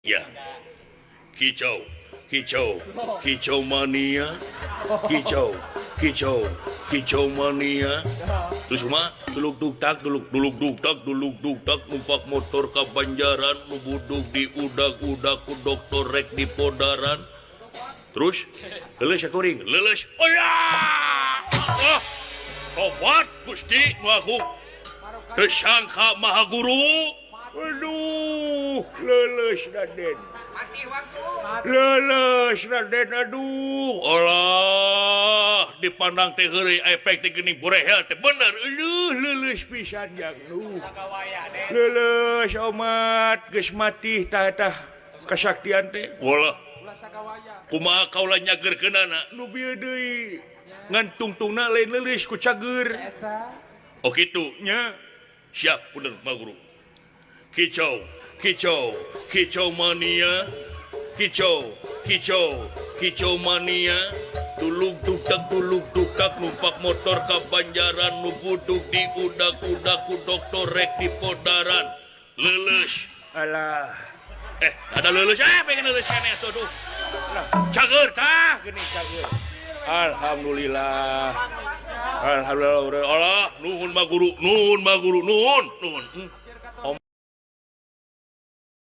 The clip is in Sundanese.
Ya. Kicau, kicau, kicau mania. Kicau, kicau, kicau mania. Terus mah duluk duk tak duluk duluk duk tak duluk duk tak numpak motor ka Banjaran nu budug di udag-udag ku doktor rek di podaran. Terus leuleus kuring, leuleus. Oh ya! Ah! Tobat Gusti nu agung. Teu sangka Maha Guru. Aduh, leuleus Raden. Leuleus Raden, aduh. Alah, dipandang teh heureuy efek teh geuning borehel teh bener. Aduh, leuleus pisan jang. Leuleus omat geus mati tah tah kasaktian teh. Walah. Kumaha kaula nyageurkeunana? Nu bieu deui ngan tungtungna lain leuleus ku cager. Oh kitu nya. Siap bener Pak Guru. Kicau, kicau, kicau mania. Kicau, kicau, kicau mania. Duluk dukak, duluk dukak, numpak motor ka Banjaran, nu budug di udag-udag ku doktor rek di podaran. Leuleus. Alah. Ada leuleus, pengen leuleus keneh tuh, duh. Lah, cager tah, geuning cager. Alhamdulillah. Alhamdulillah. Allah, nuhun Ma Guru, nuhun Ma Guru, nuhun, nuhun.